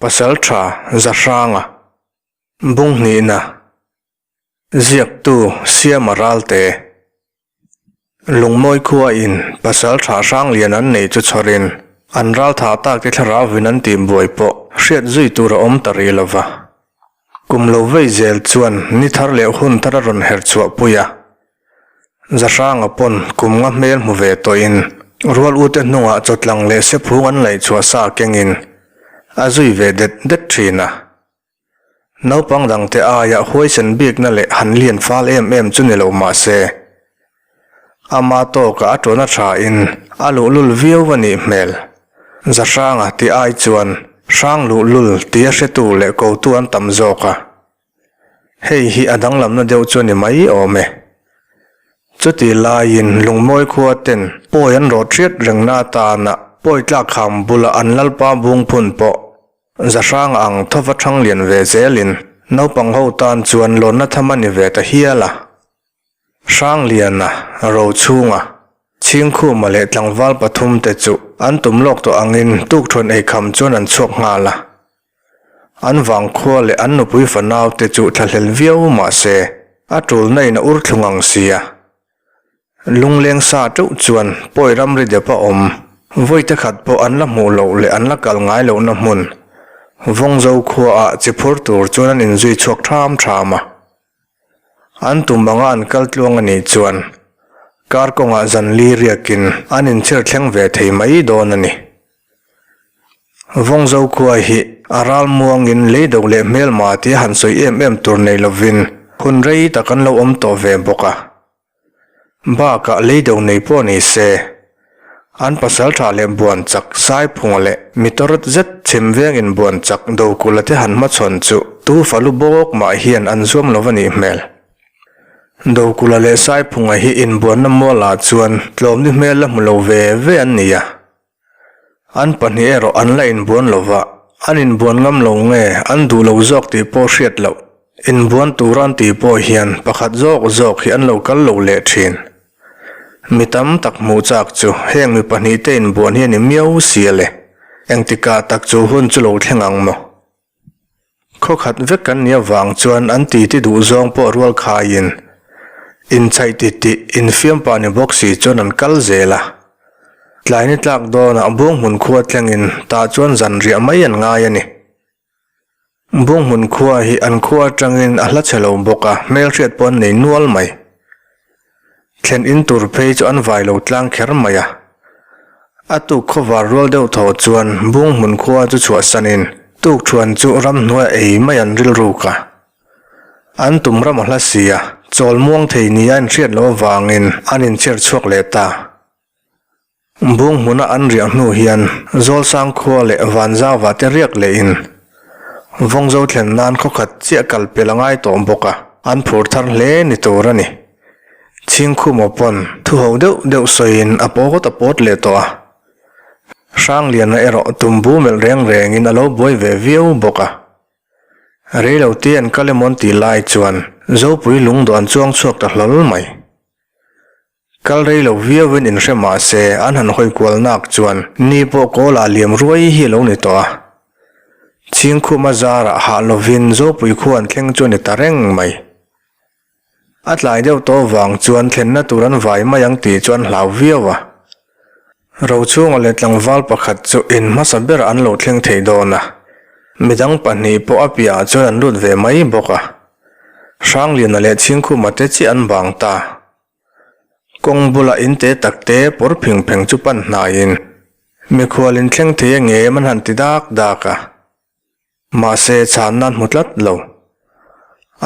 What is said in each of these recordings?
Pasalṭha Zahranga Bunghnihna Ziaktu Siama Ralte Lungmawi khuain Pasalṭha Hranglian an nei chu chhawrin an raltha tak te thlarau in an tihbuai pawh hriat zui tur a awm ta rih lo va. Kum lo vei zel chuan ni thar leh hun thar a rawn her chhuah pui a. Zahranga pawn kum nga hmel hmu ve tawhin rual ute hnungah chawtlang leh sephung an laih chhuah sa kengin a zui ve det det thin a. Naupang dangte aia huaisen bikna leh han lian fal em em chu ni lo mah se, ama tawkah a tawna thain a luhlul viau a nih hmel. Zahranga tih ai chuan hrang luhlul tia hretu leh kotu an tam zawk a. Hei hi a danglamna deuh chu a ni mai awm e. Chutih laiin Lungmawi khua ten pawi an rawh ṭhiat rengna atana pawi tlak kham bula an lalpa bung phun pawh Zahranga ang thawva ṭhang lian ve zelin naupang ho tan chuan lawnna tham a ni ve ta hial a. Hrangliana, Rochhunga, Chhingkhuma leh tlangval pathumte chu an tum lawk tawh angin tukṭhuan eikham chuan an chhuak nghal a. An vangkhua leh an nupui fanaute chu thlahlel viau mah se, a ṭulna in a ur thlung ang sia. Lungleng sa ṭeuh chuan pawi ramri dep a awm, vawite khat pawh an la hmuh loh leh an la kal ngai lohna hmun, Vawngzo khuaah chi phur tur chuan an inzui chhuak ṭham ṭham a. An tum anga an kal tluang a nih chuan kar kawngah zan li riakin an inchhir thleng ve thei mai dawn a ni. Vawngzo khua hi a ral muangin lei do leh hmelma tia han sawi em em tur nei lovin hun rei tak an lo awm tawh ve bawk a. Bakah lei do nei pawh ni se, an pasal tha leh buan chak Saiphunga leh mitawrawt zet chhim vengin buan chak Dokula te han hmachhawn chu tu falu bawk mah hian an zuam lo a nih hmel. Dokula leh Saiphunga hi inbuanna mualah chuan tlawmni hmel la hmu lo ve ve an ni a. An pahnih erawh an la inbuan lo va, an inbuan ngam lo nge an duh lo zawk tih pawh hriat loh. Inbuan tur an tih pawh hian pakhat zawk zawk hi an lo kal lo leh thin. Mi tam tak hmuh chak chu heng mi pahnihte inbuan hi a ni miau si a le. Engtikah tak chu hun chu lo thleng ang maw? Khaw khat vek kan nih avang chuan an titi duh zawng pawh rual khaiin inchhaih titih infiam pah ni bawk si chuan an kal zel a. Tlai ni tlak dawnah Bunghmun khua thlengin tah chuan zan riah mai an ngai a ni. Bunghmun khua hi an khua atangin a hla chhe lo bawk a, hmelhriat pawh an nei nual mai. Thlen in tur phei chu an vai lo tlang kher mai a. A tuk khawvar rual deuh thaw chuan bung hmun khua chu chhuahsanin tukṭhuan chu ramhnuai ei mai an rilruk a. An tum ram a hla si a, chawl muang thei nia inhriat loh avangin an inchher chhuak leh ta. Bung hmuna an riah hnu hian Zawlsang khua leh Vanzauva te riak lehin Vawngzo thlen nan khaw khat chiah kal pel a ngai tawh bawk a, an phur thar hle ni tur a ni. Chhingkhuma pawn thu ho deuh deuh sawiin a pawt a pawt leh tawh a. Hrangliana erawh tumbu melh reng rengin a lo buai ve viau bawk a. Reilote an kal emaw an tih lai chuan Zopui lungdawh an chuang chhuak ta hlawl mai. Kal rei lo viauin inhre mah se an han hawi kual nak chuan ni pawh kawlah liam ruai hi a lo ni tawh a. Chhingkhuma zarah hah lovin Zopui khua an thleng chu a ni ta reng mai. A tlai deuh tawh vang chuan thlenna tur an vai mai ang tih chu an hlau viau a. Rochhunga leh tlangval pakhat chu in hmasa berah an lo thleng thei dawn a, midang pahnih pawh a piahah chuan an lut ve mai bawk a. Hrangliana leh Chhingkhuma te chiah an bang ta. Kawng bulah in te tak te pawr phing pheng chu pan hnaiin mikhual in thleng thei a ngem an han ti dak dak a. Mahse chhanna an hmu tlat lo.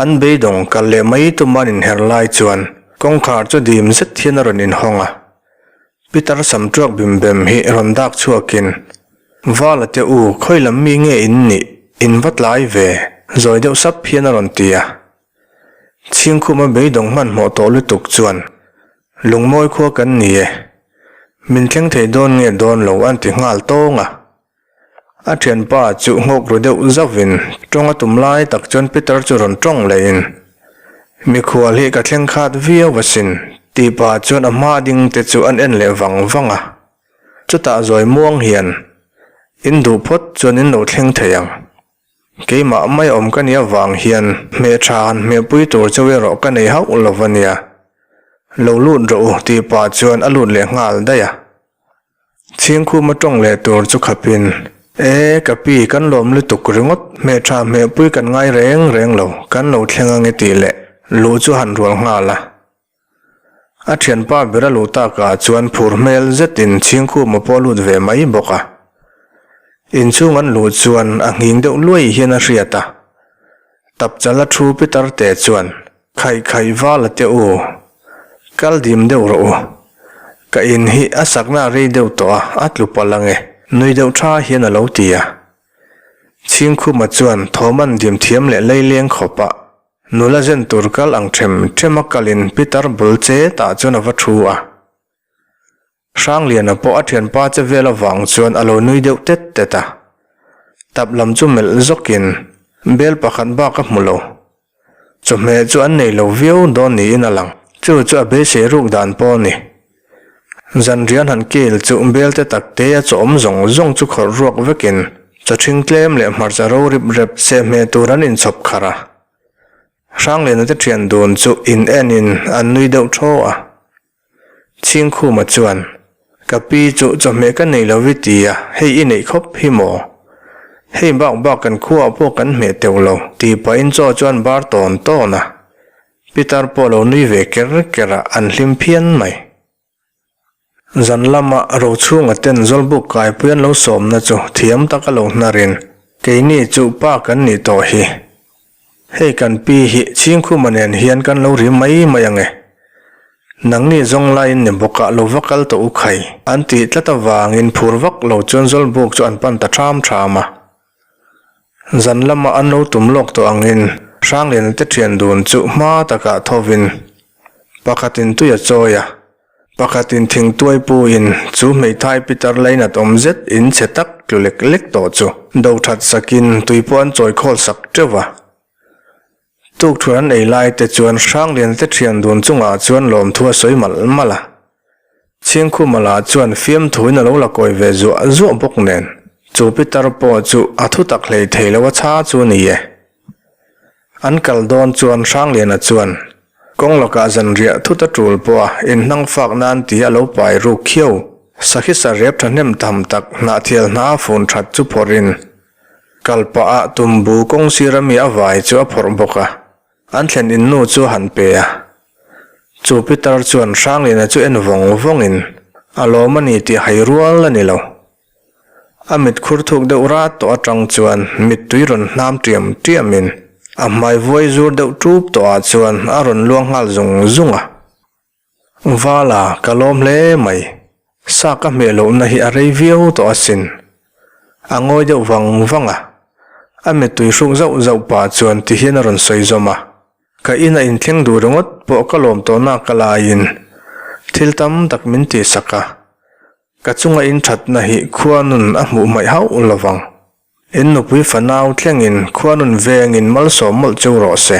An beidawng kal leh mai tuma an inher lai chuan kawngkhar chu dim zet hian a rawn inhawng a. Pitar sam tuak bim bem hi rawn dak chhuakin, Vala te u, khawi lam mi nge in nih? In va tlai ve, zawi deuh sap hian a rawn ti a. Chhingkhuma beidawng hmanhmawh tawh lutuk chuan, Lungmawi khua kan ni e. Min thleng thei dawn nge dawn lo an ti nghal tawng a. A thianpa chu nghawk ru deuh zauhin tawng a tum lai tak chuan Peter chu rawn tawng lehin, Mikhual hi ka thleng khat viau asin tih pah chuan a hma ding te chu an en leh vang vang a. Chutah zawi muang hian, In duh phawt chuan in lo thleng thei ang. Keimah mai awm ka nih avang hian hmeh tha han hmehpui tur chauh erawh ka nei hauh lo va nia. Lo lut rawh u tih pah chuan a lut leh nghal daih a. Chhingkhuma tawng leh tur chu khapin, E, ka pi, kan lawm lutuk ringawt, hmeh tha hmehpui kan ngai reng reng lo, kan lo thleng ange tih leh luh chu han rual nghal a. A thianpa ber a luh takah chuan phur hmel zetin Chhingkhuma pawh a lut ve mai bawk a. Inchhung an luh chuan a nghing deuh luai hian a hriat a. Tapchala thu Peter te chuan, Khaih khaih val a teh u, kal dim deuh rawh u. Ka in hi a sakna a rei deuh tawh a, a tlu palh ange, nui deuh tha hian a lo ti a. Chhingkhuma chuan thawm an dim thiam leh leileng khawp a. Nula zen tur kal ang them them a kalin Peter bul che tah chuan a va thu a. Hrangliana pawh a thianpa che vel avang chuan a lo nui deuh tet tet a. Tap lam chu melh zawkin bel pakhat bak a hmu lo. Chawhmeh chu an nei lo viau dawn niin a lang. Chu chu a beisei ruk dan pawh a ni. Zanrian han kel chu belte tak te a chawm zawng zawng chu khawrh ruak vekin chawthing tlem leh hmarcha ro rip rep sehhmeh tur an inchhawp kharh a. Hrangliana te thian dun chu in enin an nui deuh thaw a. Chhingkhuma chuan, Ka pi chu chawhmeh ka nei lo i ti a, hei i neih khawp hi maw? Hei bak bak kan khuaah pawh kan hmeh teuh lo, tih pahin chaw chuan bar tawn tawn a. Pitar pawh lo nui ve ker ker a, an hlim phian mai. Zan lama Rochhunga ten Zawlbuk kaipui an lo sawmna chu thiam taka lo hnarin, Keini chu pa kan nih tawh hi. Hei kan pi hi Chhingkhuma nen hian kan lo ri mai mai ang e. Nangni zawng laiin ni bawkah lo va kal tawh u khai, an tih tlat avangin phur vak lo chuan Zawlbuk chu an pan ta ṭham ṭham a. Zan lama an lo tum lawk tawh angin Hrangliana te thian dun chu hma takah thovin pakhatin tui a chawi a, pakhatin thingtuai puin chu hmeithai pitar lainat awm zet in chhe tak tlu lek lek tawh chu do that sakin tui pawh an chawi khawl sak teuh a. Tukṭhuan an ei lai te chuan Hrangliana te thian dun chungah chuan lawmthu a sawi malh malh a. Chhingkhuma lah chuan fiamthuin a lo la kawi ve zuah zuah bawk nen, chu pitar pawh chu a thu tak hlei thei lo a chha chu a ni e. An kal dawn chuan Hrangliana chuan kawng lakah zanriah thut a tul pawh a inhnang fak nan tih a lo pai ruk khiau. Sakhi sa rep thahnem tham tak hnahthial hna fun that chu phawrhin kal pah ah tumbu kawng sir ami a vai chu a phawrh bawk a. An thlen in nu chu han pe a. Chu Peter chuan Hrangliana chu en vawng vawngin a lawm a ni tih hai rual a ni lo. A mit khur thuk deuh rat tawh atang chuan mittui rawn hnam tiam tiamin a hmai vuai zur deuh tup tawhah chuan a rawn luang nghal zung zung a. Vala, ka lawm hle mai. Sa ka hmeh lohna hi a rei viau tawh asin. A ngawi deuh vang vang a. A mittui hruk zauh zauh pah chuan ti hian a rawn sawi zawm a. Ka in a inthleng duh ringawt pawh ka lawm tawh nak a laiin thil tam tak min tihsak a. Ka chunga in thatna hi khuanun a hmuh hmaih hauh lovang. In nupui fanau thlengin khuanun vengin malsawm mawlh cheu rawh se,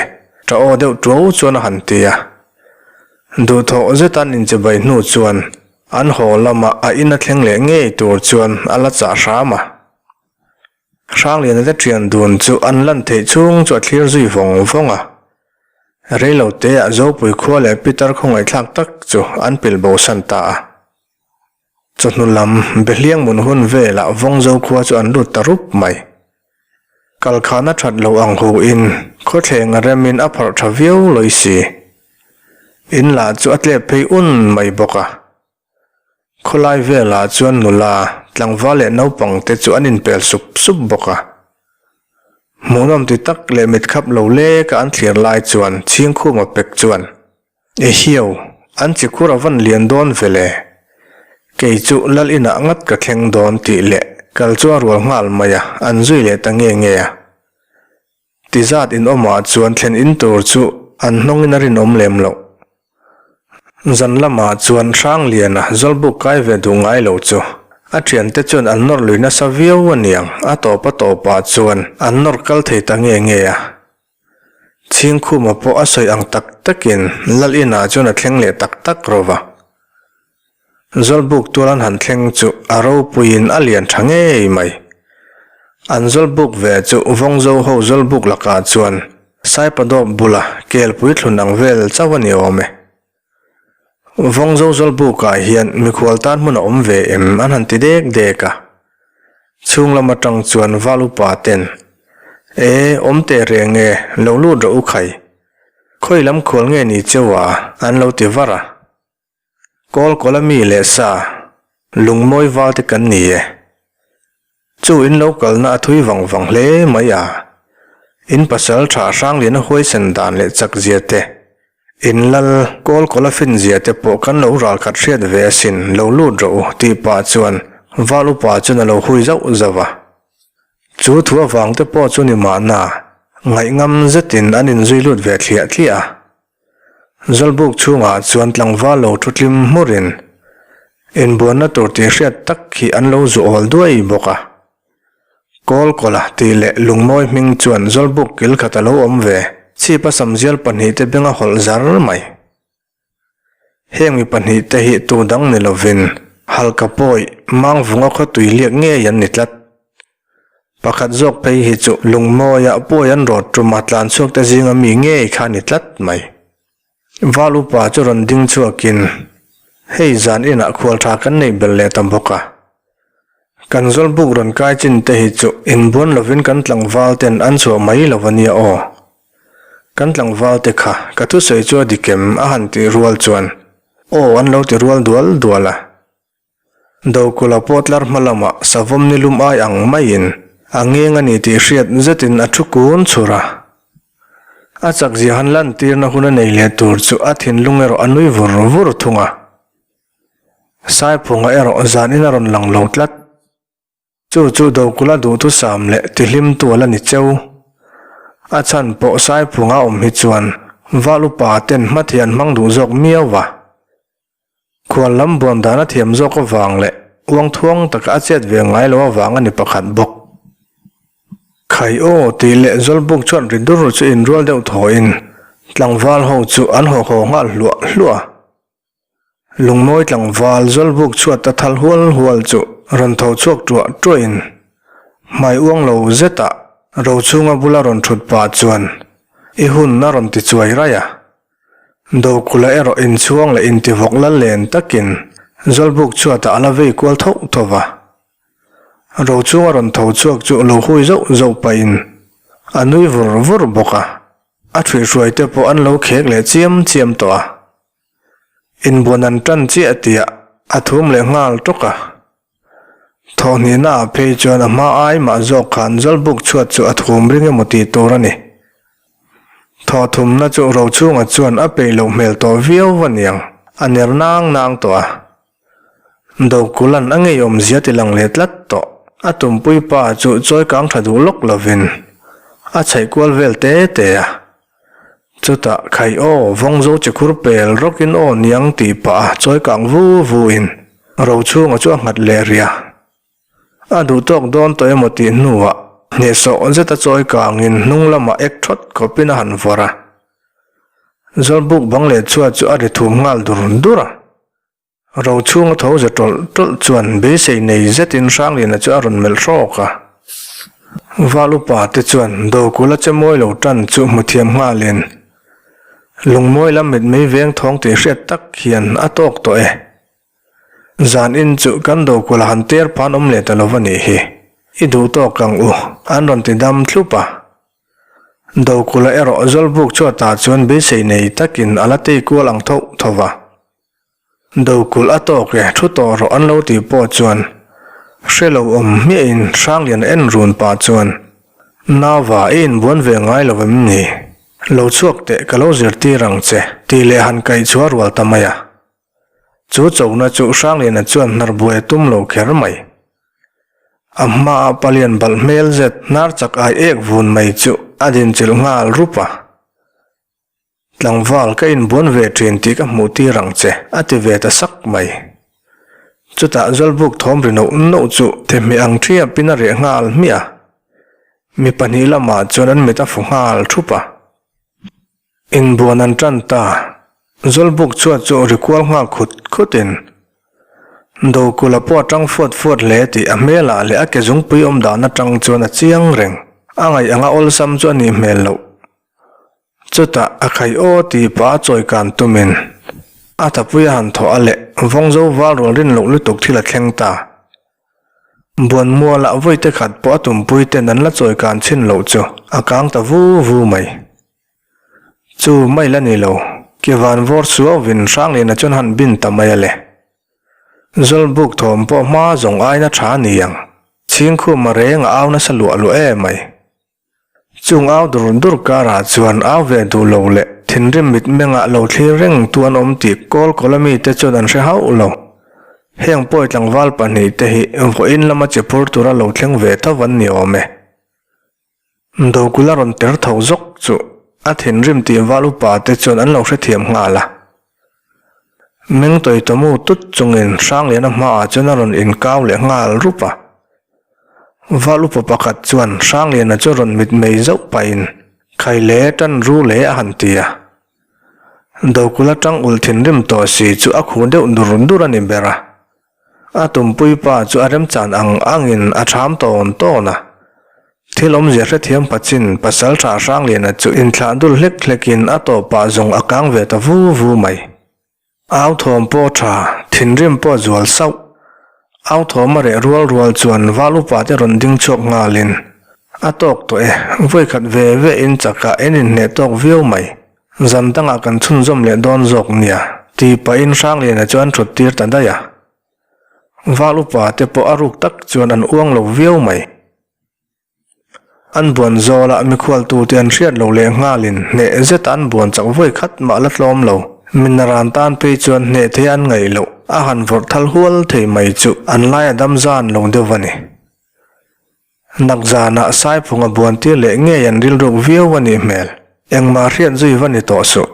ṭa aw deuh ṭuau chuan a han ti a. Duhthawh zeta an inchibai hnu chuan an haw lamah a in a thleng leh ngei tur chuan a la chah hram a. Hrangliana te ṭhian dun chu an lan theih chhung chu a thlir zui vawng vawng a. Reilo teah Zopui khua leh Pitar khawngaihthlak tak chu an pilh bosan ta a. Chawhnu lam Behliang mun hun velah Vawngzo khua chu an lut ta rup mai. Kalkhana that lo ang hu in khawthleng a rem in a pharh tha viau lawi si. In lah chu a tlep phei un mai bawk a. Khawlai velah chuan nula, tlangval leh naupang te chu an inpel sup sup bawk a. Hmuhnawm ti tak leh mitkhap lo lek a an thlir lai chuan Chhingkhuma pek chuan Ehiau, an chi khur a van lian dawn ve le. Kei chu lal inah ngat ka thleng dawn tih leh kal chu a rual nghal mai a, an zui leh ta nge nge a. Ti zat in awmah chuan thlen in tur chu an hnawngin a rinawm lem loh. Zan lamah chuan Hrangliana Zawlbuk kai ve duh ngai lo chu a thiante chuan an nawr lui nasa viau aniang, a tawp a tawpah chuan an nawr kal thei ta nge nge a. Chhingkhuma pawh a sawi ang tak takin Lal inah chuan a thleng leh tak tak ro va. Zawlbuk tual an han thleng chu a ropuiin a lian tha ngei mai. An zawlbuk ve chu Vawngzo ho zawlbuk lakah chuan Saipadawp bula kelpui thlun ang vel chauh a ni awm e. Vawngzo zawlbukah hian mikhual tan hmun a awm ve em an han ti dek dek a. Chhung lam atang chuan val upa ten, E, awm teh reng e, lo lut rawh u khai. Khawi lam khual nge ni cheu a? an lo ti var a. Kawl kawla mi leh sa, lungmawi val te kan ni e. Chu in lo kalna a thui vang vang hle mai a. In pasal tha Hrangliana huaisen dan leh chak zia te, in lal kawl kawla fin zia te pawh kan lo ral khat hriat ve asin lo lut rawh u tih pah chuan val upa chuan a lo hui zauh zauh a. Chu thu avang te pawh chu ni mahna, ngaihngam zetin an inzui lut ve thliah thliah a. Zawlbuk chhungah chuan tlangval lo thu tlim hmurin inbuanna tur tih hriat tak hi an lo zu awl duai bawk a. Kawlkawla tih leh lungmawi hming chuan Zawlbuk kil khat a lo awm ve chhip a samzial pahnihte beng a hawlh zar mai. Heng mi pahnihte hi tu dang ni lovin Halka pawi Mangvunga khawtui liak ngei an ni tlat. Pakhat zawk phei hi chu lungmawiah pawi an rawt tum a tlan chhuak te zinga mi ngei kha a ni tlat mai. Val upa chu rawn ding chhuakin, Hei zan inah khual tha kan neih belh leh ta bawk a. Kan zawlbuk rawn kai chin te hi chu inbuan lovin kan tlangval ten an chhuah mai lo a nia aw. Kan tlangval te kha ka thusawi chu a dik em a han tih rual chuan aw an lo ti rual dual dual a. Dokula pawh tlar hma lamah savawm ni lum ai ang maiin a ngeng a ni tih hriat zetin a thu kun chhur a. A chakzia han lantirna hun a nei leh tur chu a thinlung erawh a nui vur vur thung a. Saiphunga erawh zanin a rawn lang lo tlat. Chu chu Dokula duhthusam leh tihlim tual a ni cheu. A chhan pawh Saiphunga awm hi chuan Val upa ten hmathian hmang duh zawk miau va. Khual lam buan dan a thiam zawk avang leh uangthuang taka a chet ve ngai lo avang a ni pakhat bawk. Khai aw tih leh Zawlbuk chuan ri dur chu inrual deuh thawhin tlangval ho chu an haw haw nghal hluah hluah a. Lungmawi tlangval Zawlbuk chhuat a thal hual hual chu rawn tho chhuak ṭuah ṭuahin hmai uang lo zetah Rochhunga bula rawn ṭhut pah chuan i hun a rawn ti chuai raih a. Dokula erawh inchhuang leh intivawk la len takin Zawlbuk chhuatah a la vei kual tho tho va. Rochunga rawn tho chhuak chu lo hui zauh zauh pahin a nui vur vur bawk a, a ṭhuihhruai te pawh an lo khek leh chiam chiam tawh a. Inbuan an ṭan chiah tiah a thum leh nghal ṭawk a. Thawhhnihna ah phei chuan a hma ai mah zawk khan Zawlbuk chhuat chu a thum ring emaw tih tur a ni. Thawhthumna chu Rochhunga chuan a peih loh hmel tawh viau va niang, a ner nang nang tawh a. Dokulan a ngeiawm zia ti lang leh tlat tawh. A tumpui pa chu chawi kang tha duh lawk lovin a chhaih kual vel te te a. Chutah khai aw vawngzo chi khur pel rawkin aw niang tih pah a chawi kang vu vu in Rochhunga chu a nghat leh rih a. A duh tawk dawn tawh emaw tih hnuah hnehsawh zeta chawi kangin hnung lamah ek thawt khawpin a han vawrh a. Zawlbuk bang leh chhuat chu a ri thum nghal dur dur a. Rochhunga tho za tawlh tawlh chuan beisei nei zetin Hrangliana chu a rawn melh hrawk a. Val upa te chuan Dokula che mawi lo tan chu hmu thiam nghalin lungmawi lam mitmei veng thawng tih hriat tak hian a tawk tawh e. Zan in chu kan Dokula han ter phan awm leh ta lo va nih hi. I duh tawk ang u, an rawn ti dam thlup a. Dokula erawh Zawlbuk chhuatah chuan beisei nei takin a la tei kual ang tho tho va. Dokulh a tawk e, thu tawh rawh an lo tih pawh chuan hre lo awm hmiahin Hranglian a en run pah chuan, Nauva, i inbuan ve ngai lo em ni? Lo chhuak teh, ka lo zirtir ang che, tih leh han kaih chhuah rual ta mai a. Chu chona chu Hrangliana chuan hnar buai a tum lo kher mai. A hmaah palian balh hmel zet hnar chak ai ek vun mai chu a dinchilh nghal rup a. Tlangval ka inbuan ve thin tih ka hmuh tir ang che, a ti ve ta sak mai. Chutah Zawlbuk thawm ri noh noh chu thehmeh ang thiapin a reh nghal hmiah a. Mi pahnih lamah chuan an mit a fu nghal thup a. Inbuan an tan ta. Zawlbuk chhuat chu ri kual nghal khut khutin. Dokula pawh a tang fuat fuat hle tih a hmelah leh a ke zungpui awm dan atang chuan a chiang reng. A ngaih anga awlsam chu a nih hmel loh. Chutah a khai aw tih pah a chawi kan tumin a thapui a han thawh a leh vawngzo val rual rin loh lutuk thil a thleng ta. Buanmualah vawi te khat pawh a tumpui ten an la chawi kan chhin loh chu a kang ta vu vu mai. Chu mai la ni lo, ke van vawr suauvin Hrangliana chuan han bin ta mai a le. Zawlbuk thawm pawh hma zawng aina tha a ni ang, Chhingkhuma reng a au nasa luah luah e mai. Chung au dur dur karah chuan au ve duh lo leh thinrim mitmengah lo thlir reng tu an awm tih kawl kawla mite chuan an hre hauh lo. Heng pawi tlangval pahnihte hi vawiin lama che phur tura lo thleng ve tho an ni awm e. Dokula rawn ter tho zawk chu a thinrim tih val upa te chuan an lo hrethiam nghal a. Meng tawi tawmu tut chungin Hrangliana hmaah chuan a rawn inkau leh nghal rup a. Val upa pakhat chuan Hrangliana chu rawn mitmei zauh pahin khai le tan ru le a han ti a. Dokula tang ulh thinrim tawh si chu a khuh deuh dur dur a ni ber a. A tumpui pa chu a remchan ang angin a ṭham tawn tawn a. Thil awmzia hrethiam pachin Pasalṭha Hrangliana chu inthlah dul hlek hlekin a tawpah zawng a kang ve ta vu vu mai. Au thawm pawh ṭha, thinrim pawh zual sauh. Au thawm a reh rual rual chuan val upa te rawn ding chhuak nghalin, A tawk tawh e, vawikhat ve ve in chakah en inhneh tawk viau mai. Zan dangah kan chhunzawm leh dawn zawk nia, tih pahin Hrangliana chuan thut tir ta daih a. Val upa te pawh a ruk tak chuan an uang lo viau mai. An buan zawlah mikhualtute an hriat lo leh nghalin hneh zeta an buan chak vawi khat mah la tlawm lo. Minaran tan phei chuan hneh thei an ngaih loh a han vawrh thal hual thei mai chu an laia dam zan lo deuh a ni. Nakzanah Saiphunga buan tir leh ngei an rilruk viau a nih hmel. Engmah hriat zui va ni tawh suh.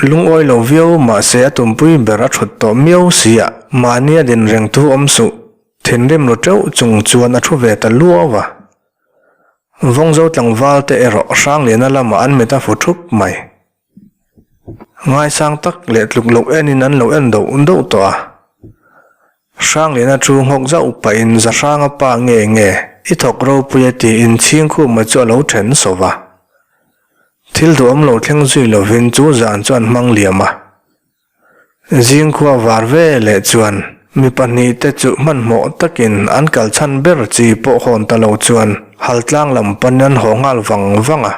Lungawi lo viau mahse a tumpui ber a thut tawh miau si a, mahni a din reng thu awm suh. Thinrim ru teuh chung chuan a thu ve ta luau a. Vawngzo tlangval te erawh Hrangliana lamah an mit a fu thup mai. Ngaisang tak leh tluk loh enin an lo en doh doh tawh a. Hrangliana chu nghawk zauh pahin Zahranga pa nge nge i thawk ropui a tiin Chhingkhuma chu a lo then sawh va. Thil duhawm lo thleng zui lovin chu zan chu an hmang liam a. Zingkhua var ve leh chuan mi pahnihte chu hmanhmawh takin an kal chhan ber chi pawh hawn ta lo chuan Haltlang lam panin an haw nghal vang vang a.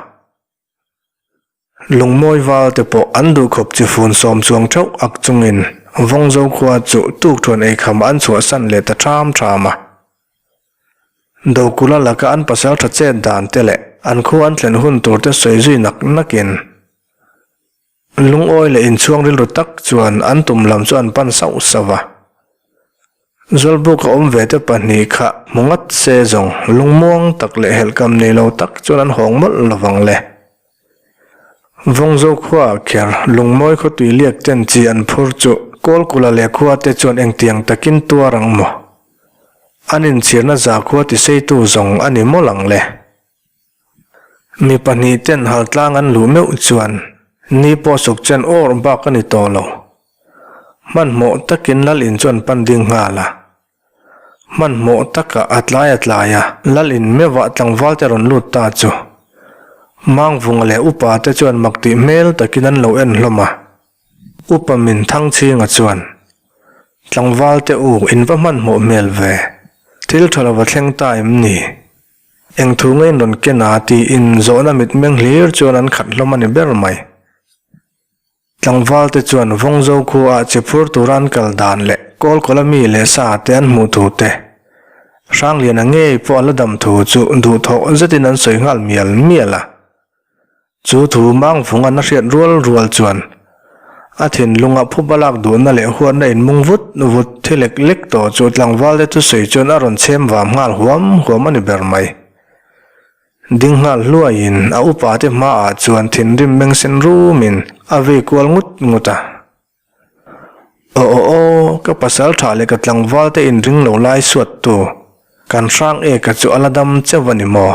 Lungmawi val te pawh an duhkhawp chi fun sawm chuang theuh ak chungin Vawngzo khua chu tukthuan eikham an chhuahsan leh ta ṭham ṭham a. Dokula laka an pasal ṭha chet dan te leh an khua an thlen hun tur te sawi zui nak nakin Lungawi leh inchhuang rilru tak chuan an tum lam chu an pan sauh sauh a. Zawlbuk a awm ve te pahnih kha hmu ngat se zawng lungmuang tak leh helhkam nei lo tak chuan an hawng mawlh lo vang le. Vawngzo khua kher lungmawi khawtui liak ten chi an phur chu Kawlkula leh khua te chuan engtiang takin tuar ang maw? An inchhirna zakhua tiseitu zawng a ni mawlh ang le. Mi pahnih ten haltlang an luh meuh chuan ni pawh suk chen awr bak a ni tawh lo. Hmanhmawh takin lal in chuan pan ding nghal a. Hmanhmawh taka a tlai a tlai a, lal in meuhah tlangval te rawn lut ta chu. Mangvunga leh upa te chuan mak tih hmel takin an lo en hlawm a. Upa min Thangchhinga chuan, Tlangval te u in va hmanhmawh hmel ve. Thil tha lova thleng ta em ni? Eng thu nge in rawn ken a tiin zawhna mitmeng hlir chuan an khat hlawm a ni ber mai. Tlangval te chuan Vawngzo khua ah che phur tura an kal dan leh Kawlkawla mi leh sa te an hmuh thu te, Hrangliana ngei pawh a la dam thu chu duhthawh zetin an sawi nghal mial mial a. Chu thu Mangvunga'n a hriat rual rual chuan a thinlunga phuba lak duhna leh huatna inmung vut vut thi lek lek tawh chu tlangvalte thusawi chuan a rawn chhem vam nghal huam huam a ni ber mai. Ding nghal hluaiin a upate hmaah chuan thinrim meng sen rumin a vei kual ngut ngut a. Aw aw aw, ka pasal tha leh ka tlangval te inring lo lai suat tu, kan hrang eka chu a la dam cheuh a ni maw?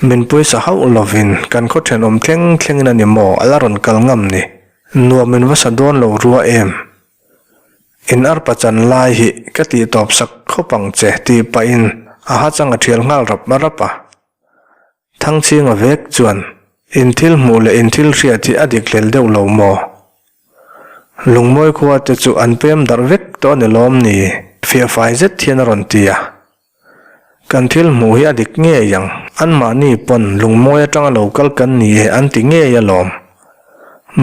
Min pawisa hauh lovin kan khaw thenawm thleng thlengin a ni maw a la rawn kal ngam ni? Nuam min va sa dawn lo rua em? In arpa chan lai hi ka tih tawp sak khawp ang che tih pahin a hachang a thial nghal rap rap a. Thangchhinga vek chuan in thil hmuh leh in thil hriat hi a dik hlel deuh lo maw? Lungmawi khua te chu an pem darh vek tawh a ni lawm ni? Fiahfai zet hian a rawn ti a. Kan thil hmuh hi a dik ngei ang, anmahni pawn lungmawi atanga lo kal kan ni e an ti ngei alawm.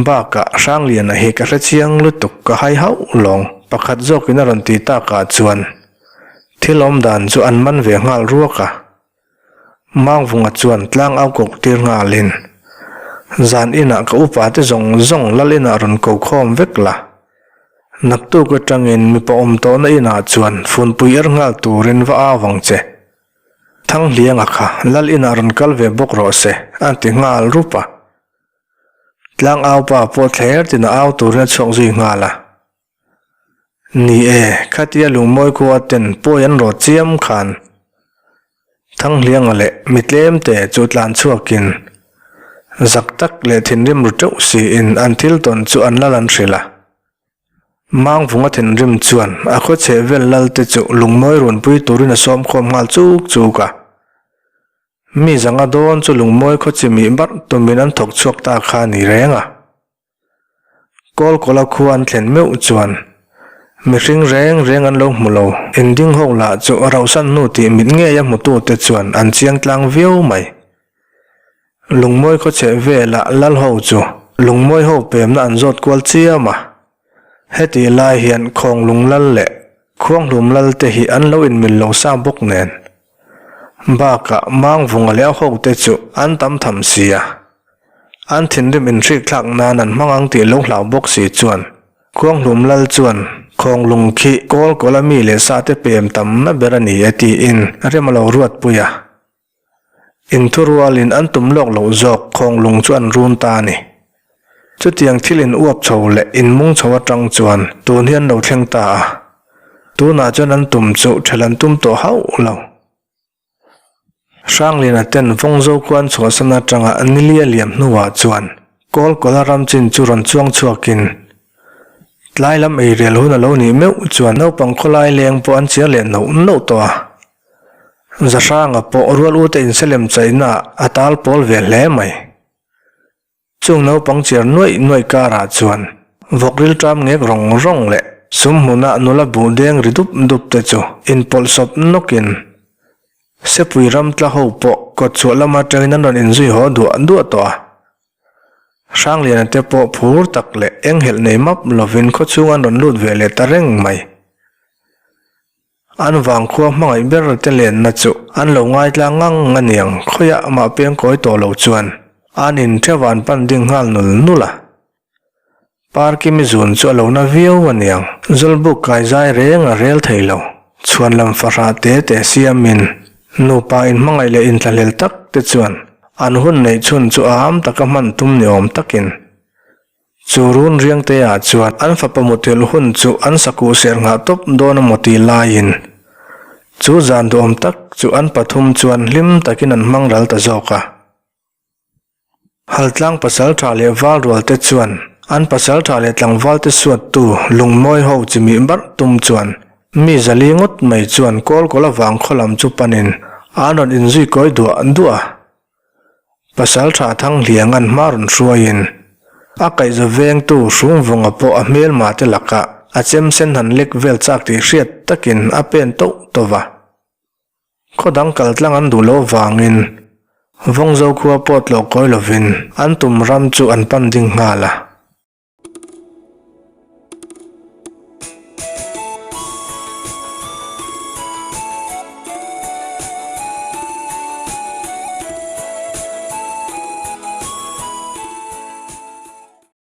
Bakah Hrangliana hi ka hrechiang lutuk ka hai hauh lawng pakhat zawkin a rawn ti takah chuan thil awmdan chu an man ve nghal ruak a. Mangvunga chuan tlang au koh tir nghalin, Zan inah ka upa te zawng zawng lal inah rawn ko khawm vek la. Naktuk atangin mipa awm tawhna inah chuan funpui er nghal turin va au ang che. Thanghlianga kha lal inah rawn kal ve bawk rawh se, a ti nghal rup a. Tlang au pa pawh thler tin a au turin a chhuak zui nghal a. Ni e, khatia lungmawi khua ten pawi an rawt chiam khan Thanghlianga leh mi tlem te chu tlan chhuakin zak tak leh thinrim ru teuh siin an thil tawn chu an lal an hrilh a. Mangvunga thinrim chuan a khaw chheh vel lal te chu lungmawi runpui turin a sawm khawm nghal chuk chuk a. Mi zanga dawn chu lungmawi khaw chimih barh tumin an thawk chhuak ta kha a ni reng a. Kawlkawla khua an thlen meuh chuan mihring reng reng an lo hmu lo. Ending ho lah chu rauhsan hnu tih mit ngeia hmutute chuan an chiang tlang viau mai. Lungmawi khawchheh velah lal ho chu lungmawi ho pemna an zawt kual chiam a. Hetih lai hian Khawnglung lal leh Khuanghlum lal te hi an lo inmil lo sa bawk nen. Bakah Mangvunga leh a hote chu an tam tham si a. An thinrim inhrik thlak nan an hmang ang tih lo hlau bawk si chuan Khuanghlum lal chuan Khawnglung khi kawl kawla mi leh sa te pem tamna ber a ni e tiin rem a lo ruat pui a. Inthurualin an tum lawk loh zawk Khawnglung chu an run ta a ni. Chutiang thil in uap chho leh in mung chho atang chuan tun hi an lo thleng ta a. Tunah chuan an tum chu ṭhelh an tum tawh hauh lo. Hrangliana ten Vawngzo khuan chhuahsan atanga Nilia liam hnuah chuan Kawlkawla ram chin chu rawn chuang chhuakin tlai lam ei rel hun a lo nih meuh chuan naupang khawlai leng pawh an chiar leh nauh nauh tawh a. Zahranga pawh rual ute inselem chaihnaah a tal pawl ve hle mai. Chung naupang chiar nuaih nuaih karah chuan vawk rilṭam ngek rawng rawng leh sum hmunah nula buh deng ri dup dup te chu inpawlh sawp nawkin Sepui ram tla ho pawh kawt chhuah lam atangin an rawn inzui haw duah duah tawh a. Hrangliana te pawh phur tak leh enghelh nei map lovin khawchhung an rawn lut ve leh ta reng mai. An vangkhua hmangaih ber te lenna chu an lo ngaitlang ngang a niang khawiah mah peng kawi tawh lo chuan an in theuh an pan ding nghal nul nul a. Parkimi zun chu a lo na viau a niang Zawlbuk kai zai reng a rel thei lo. Chhuan lam fahrah te te siamin nupa in hmangaih leh inthlahlel tak te chuan an hun neih chhun chu a am taka hman tum ni awm takin Chu run riangte ah chuan an fapa muthilh hun chu an sakuh ser nghah tawp dawn a maw tih laiin chu zan duhawm tak chu an pathum chuan hlim takin an hmang ral ta zawk a. Haltlang pasaltha leh valrual te chuan an pasaltha leh tlangval te suattu lungmawi ho chimih barh tum chuan mi zali ngawt mai chuan kawlkawl avang khaw lam chu panin an rawn inzui kawi duah duah a. Pasal tha Thanghlianga'n hma rawn hruaiin a kaihza vengtu Hrungvunga pawh a hmelma te lakah a chem sen han lek vel chak tih hriat takin a pen tauh tauh va. Khaw dang kal tlang an duh loh avangin Vawngzo khua pawh tlawh kawi lovin an tum ram chu an pan ding nghal a.